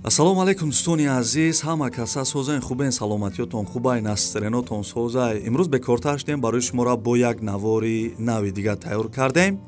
Ассалому алайкум дӯстони азиз, ҳама каса созен, хубен, саломатиётон хубай, настренотон созай. Имрӯз бекортар шудем, барои шуморо бо як навори нави дигар тайёр кардем.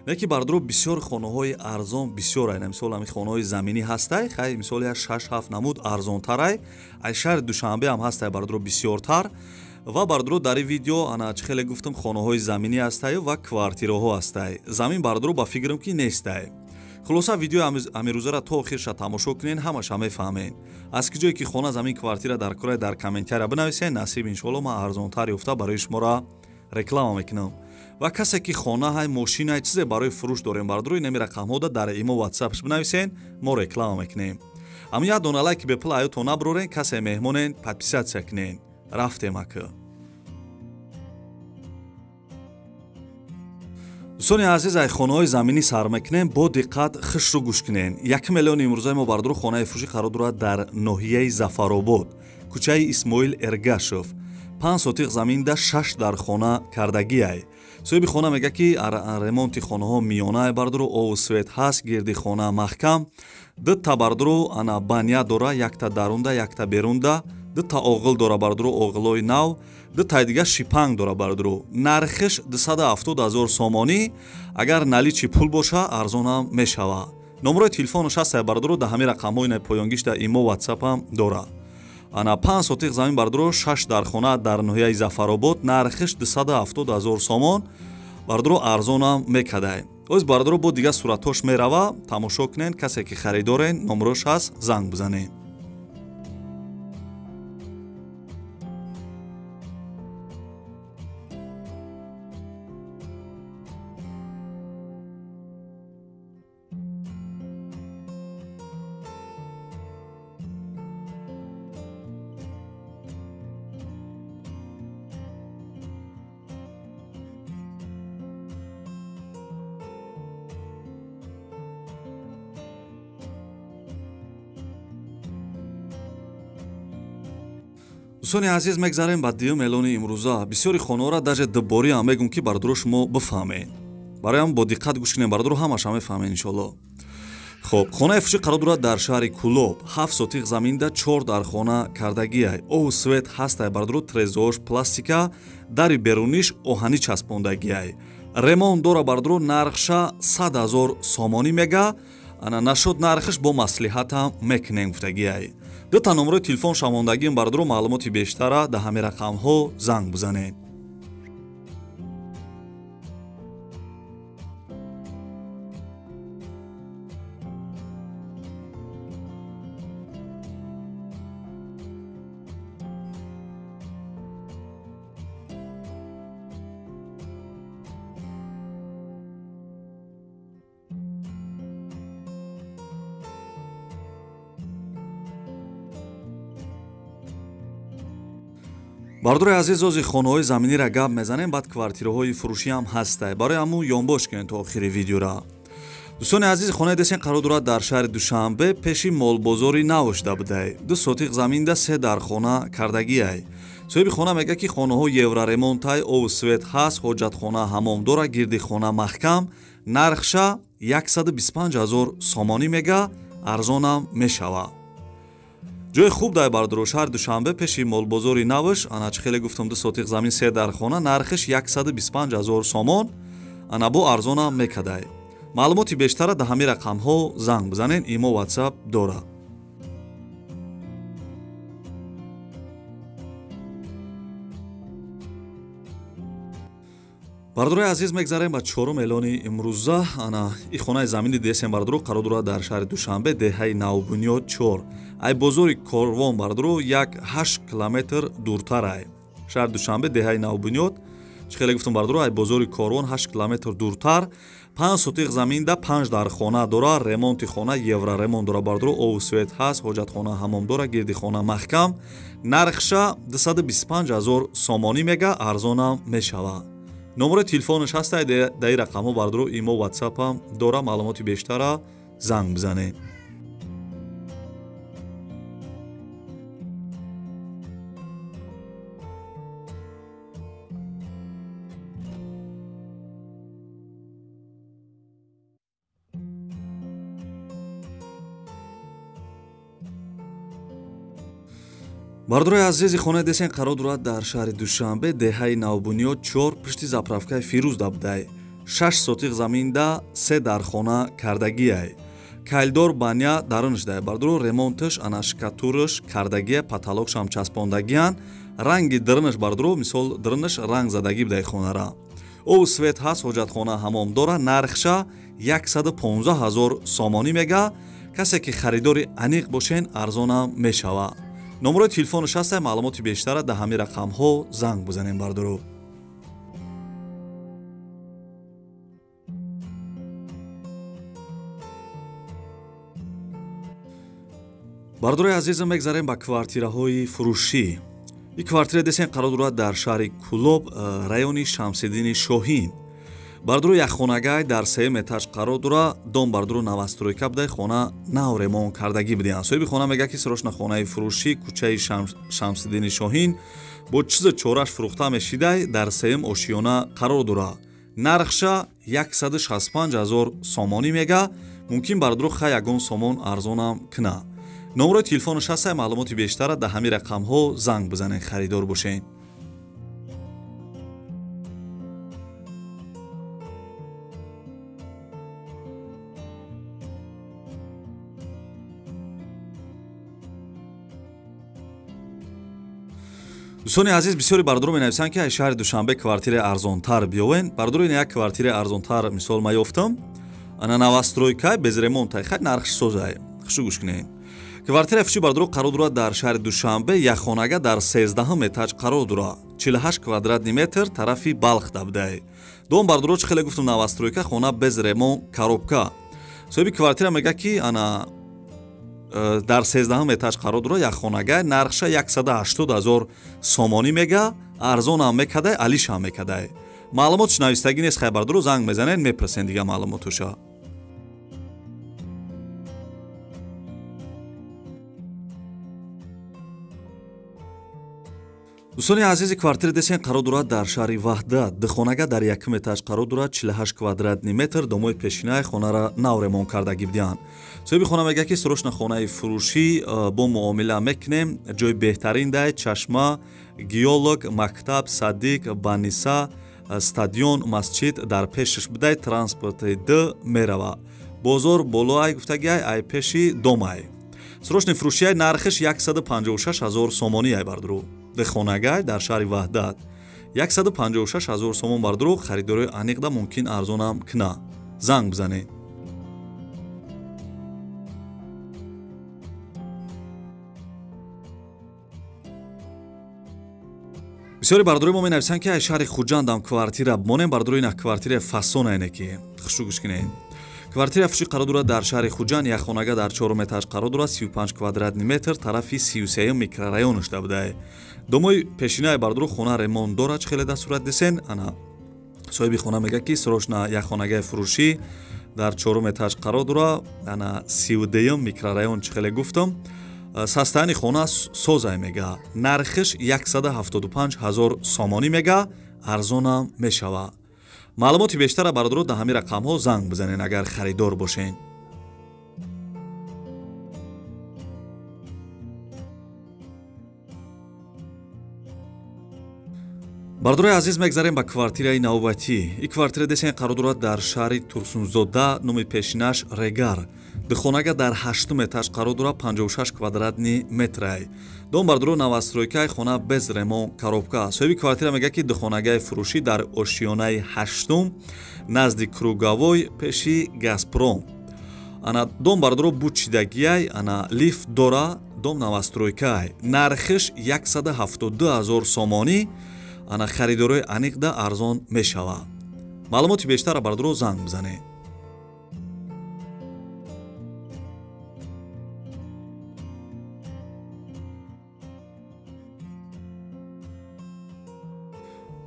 Яки бардро бисёр хонаҳои арзон бисёр ай, мисол ҳамин хонаҳои заминӣ ҳастай, хай мисол як 6-7 намуд арзонтарай. Ай шаҳри Душанбе ҳам ҳастай бардро бисёртар. Ва бардро дар ин видео ана чӣ хеле гуфтам хонаҳои заминӣ ҳастай ва квартираҳо ҳастай. Замин бардро ба фикрам ки нестай. Хулоса видеои амирӯзаро то охирша тамошо кунен, ҳамаша мефаҳмен. Аз ки ҷое ки хона замин квартира дар кора дар комментария бинависен, насиб иншоалло ман арзонтар ёфта барои шуморо реклама мекунам. Ва касе ки хона ҳай, мошина ҳай, чизе барои фурӯш дорем бардро, инами рақамҳода дар имо ватсапш бинависен, мо реклама мекунем. Аммо як дона лайки бепул аётон наброрен, касе меҳмонен, подписатсия кунен. Рафтем ака. Дӯстони азиз, ай хонаҳои заминӣ сар мекунем, бо диққат хушрӯ гӯш кунен. 1 миллион имрӯзаи мо бардро хонаи фурӯшӣ қарор дорад дар ноҳияи Зафаробод, кӯчаи Исмоил Эргашев. 5 сотиқ заминда 6 дар хона кардагиай. Соҳиби хона мега ки ремонти хонаҳо миёнаай бардро, ову свет ҳаст, гирди хона маҳкам. Дута бардро ана баня дора, якта дарунда, якта берунда. Дута оғил дора бардро, оғилои нав, дутаи дигар шипанг дора бардро. Нархиш 270 000 сомонӣ, агар наличи пул боша арзонам мешава. Номерои телефонаш ҳастай бардро, да ҳамин рақамҳои поёнгиш да имо ватсапам дора. Ана 5 сотиқ замин бардро, 6 дар хона дар ноҳияи Зафаробод, нархиш 270 000 сомон, бардро арзонам мекадай. Оз бардро бо дигар суратҳош мерава, тамошо кунен, касе ки харидорен, номерош ҳаст, занг бизанед. Дӯстони азиз, мегзарем ба дуюм эълони имрӯза. Бисёри хонаҳоро даже дуборӣ ҳам мегӯм ки бардро шумо бифаҳмед. Бароям бо диққат гӯш кунем, бардро ҳамаша мефаҳмед иншоалло. Хоб, хонаи фурӯшӣ қарор дорад дар шаҳри Кулоб. 7 сотиқ заминда 4 дар хона кардагиай. Ову свет ҳастай бардро, трезош пластика, дари беруниш оҳанӣ часпондагиай. Ремонт дора бардро, нархша 100 000 сомонӣ мега. Ана нашуд нархиш бо маслиҳатам мекунем гуфтагиай. Дута номерои телефон шамондагиам бардро, маълумоти бештара да ҳамин рақамҳо занг бизанед. Бардори азиз, ози хонаҳои заминиро гап мезанем, баъд квартираҳои фурӯшӣ ҳам ҳастай. Барои ҳамун ёнбош кунед то охири видеора. Дӯстони азиз, хонаи десен қарор дорад дар шаҳри Душанбе, пеши молбозори нав шуда будай. 2 сотиқ заминда 3 дар хона кардагиай. Соҳиби хона мега ки хонаҳо евроремонтай, ову свет ҳаст, ҳоҷатхона ҳамом дора, гирди хона маҳкам. Нархша 125 000 сомонӣ мега, арзонам мешава. Ҷои хуб дай бардро, шаҳри Душанбе, пеши молбозори навш, ана чӣ хеле гуфтам 2 сотиқ замин 3 дар хона, нархиш 125 000 сомон, ана бо арзонам мекадай. Маълумоти бештара да ҳамин рақамҳо занг бизанен, имо ватсап дора. Бардрои азиз, мегзарем ба чорум эълони имрӯза. Ана и хонаи замини десем бардро қарор дорад дар шаҳри Душанбе, деҳаи Навбунёд 4. Ай бозори Корвон бардро 1,8 километр дуртар ай. Шаҳри Душанбе, деҳаи Навбунёд, чӣ хеле гуфтам бардро, ай бозори Корвон 8 километр дуртар. 5 сотиқ заминда 5 дар хона дора, ремонти хона евроремонт дора бардро, ову свет ҳаст, ҳоҷатхона ҳамом дора, гирди хона маҳкам. Нархша 225 000 сомонӣ мега, арзонам мешава. Номерои телефонаш ҳастай, дар ин рақамҳо бардро имо ватсапам дора, маълумоти бештара занг бизанед. Бардорои азизи, хонаи десен қарор дорад дар шаҳри Душанбе, деҳаи Навбунёд 4, пушти заправкаи Фирӯз дабудай. 6 сотиқ заминда 3 дархона кардагиай. Кайлдор баня дарунаш дай. Бардоро, ремонташ, ана шкатураш кардагия, потолокшам часпондагиян. Ранги дарунаш, бардоро, мисол дарунаш ранг задагӣ будай хонара. Об свет ҳаст, ҳоҷатхона, ҳамом дора. Нархша 115 000 сомонӣ мега. Касе ки харидори аниқ бошен, арзонам мешава. Номерои телефонаш ҳаста, маълумоти бештара дар ҳамин рақамҳо занг бизанем, бардоро. Бардорои азизам, мегзарем ба квартираҳои фурӯшӣ. Ин квартира десен қарор дорад дар шаҳри Кӯлоб, райони Шамсиддини Шоҳин. Бардоро, якхонагай дар сеюм этаж қарор дора. Дом, бардоро, новостройка будай, хона нав ремонт кардагӣ будиянд. Соҳиби хона мегӯяд, ки срочно хонаи фурӯшӣ, кӯчаи Шамсиддини Шоҳин, бо чизу чораш фурӯхта мешидай, дар сеюм ошиёна қарор дора. Нархша 165 000 сомонӣ мега. Мумкин, бардоро, хай ягон сомон арзонам кина. Номерои телефонаш ҳаста, маълумоти бештара дар ҳамин рақамҳо занг бизанед, харидор бошед. Дӯстони азиз, бисёри бардоро менависанд, ки аз шаҳри Душанбе квартираи арзонтар биёвен. Бардоро, ин як квартираи арзонтар мисол ма ёфтам. Ана новостройка, без ремонта, хай нархш созай. Хушу гӯш кунед. Квартираи фурӯшӣ, бардоро, қарор дорад дар шаҳри Душанбе, якхонага дар 13 этаж қарор дорад. 48 квадратный метр, тарафи Балх дабудай. Дом, бардоро, чӣ хеле гуфтам, новостройка, хона без ремонт, коробка. Соҳиби квартира мегӯяд, ки ана дар 13 этаж қарор дорад, якхонага, нархша 180 000 сомонӣ мега, арзонам мекадай, алишам мекадай. Маълумотш навистагӣ нест, хай, бардоро, занг мезанед, мепурсен дига маълумотоша. Дӯстони азизи, квартира десен қарор дорад дар шаҳри Ваҳдат, духонага дар якум этаж қарор дорад, 48 квадратный метр. Домои пешинаи хонара нав ремонт кардагӣ будиянд. Соҳиби хона мегӯяд, ки срочно хонаи фурӯшӣ, бо муомила мекунем, ҷои беҳтарин дай, чашма, геолог, мактаб, садик, баниса, стадион, масҷид дар пешаш будай, транспорти д мерава. Бозор болоай гуфтагиай, ай пеши домай. Срочный фурӯшиай, нархиш 156 000 сомонӣ ай, бардуру. Духонагай дар шаҳри Ваҳдат 156 000 сомон, бардуру, харидорои аниқда мумкин арзонам кина. Занг бизанед. Бисёри бардорои мо менависанд, ки аз шаҳри Хуҷандам квартира бимонем. Бардорои, ина квартираи фасона ине ки хушу гӯш кунед. Квартира фурӯшӣ қарор дорад дар шаҳри Хуҷанд, якхонага дар чорум этаж қарор дорад, 35 квадратный метр, тарафи 33 микрорайонаш дабудай. Домои пешинаи, бардоро, хона ремонт дорад, чӣ хеле дар сурат десен. Ана соҳиби хона мегӯяд, ки срочно якхонагаи фурӯшӣ дар чорум этаж қарор дорад, ана 32 микрорайон, чӣ хеле гуфтам. Состояние хона созай мега. Нархиш 175 000 сомонӣ мега, арзонам мешава. Маълумоти бештара, бародаро, дар ҳамин рақамҳо занг бизанед, агар харидор бошед. Бардорои азиз, мегзарем ба квартираи навбатӣ. Ин квартира десен қарор дорад дар шаҳри Турсунзода, номи пешинаш Регар. Духонага дар ҳаштум этаж қарор дорад, 56 квадратный метрай. Дом, бардоро, новостройкаи, хона без ремонт, коробка. Соҳиби квартира мегӯяд, ки духонагаи фурӯшӣ дар ошиёнаи ҳаштум, назди Круговой, пеши Газпром. Ана дом, бардоро, бучидагиай, ана лифт дора, дом новостройкаай. Нархиш 172 000 сомонӣ, ана харидорои аниқда арзон мешава. Маълумоти бештара, бардоро, занг бизанед.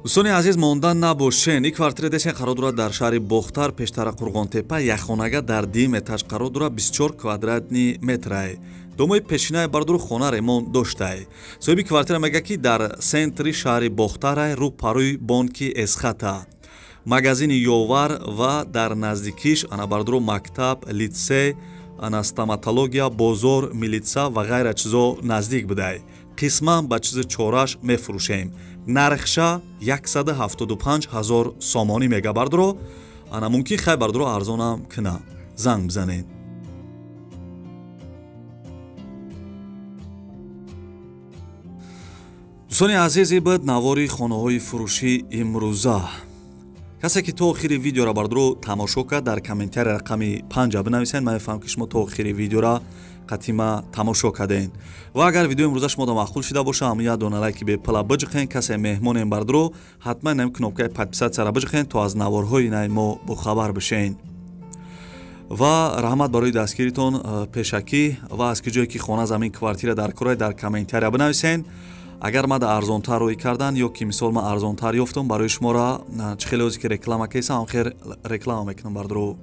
Дӯстони азиз, мондан набошен. Ин квартира десен қарор дорад дар шаҳри Бохтар, пештара Қурғонтепа, якхонага дар дуюм этаж қарор дорад, 24 квадратный метрай. Домои пешинаи, бардору, хона ремонт доштай. Соҳиби квартира мегӯяд, ки дар центри шаҳри Бохтарай, рӯ парӯи бонки Эсхата, магазини Ёвар ва дар наздикиш, ана, бардору, мактаб, литсей, Ана стоматология, бозор, милитса ва ғайра чизо наздик будай. Қисман ба чизи чораш мефурӯшем. Нархша 175 000 сомонӣ мега бардро. Ана мумкин хай бардро арзонам кина. Занг бизанед. Дӯстони азиз, буд навори хонаҳои фурӯшӣ имрӯза. Касе ки то охири видеора бардро тамошо кард, дар комментария рақами 5 бинависед. Ман мефаҳмам, ки шумо то охири видеора қатима тамошо кардем. Ва агар видео имрӯза шумо маъқул шида боша, ҳамин як дона лайки бепала биҷиқен. Касе меҳмонем бардро, ҳатман ҳамин кнопкаи подписатсияра биҷиқен, то аз наворҳои наи мо бохабар бишен. Ва раҳмат барои дастгиритон пешакӣ. Ва аз ки ҷое ки хона, замин, квартира дар кора, дар комментария бинависен. Агар мада арзонтар рӯй кардан ё ки мисол ман арзонтар ёфтам, барои шуморо чӣ хеле озе ки реклама кесам, хер реклама мекунам бардро.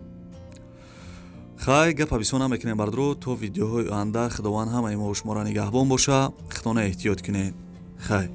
Хай, гапа бисёр намекунем бардро. То видеоҳои оянда Худованд ҳамаи мо шуморо нигаҳбон боша. Худона эҳтиёт кунед. Хай.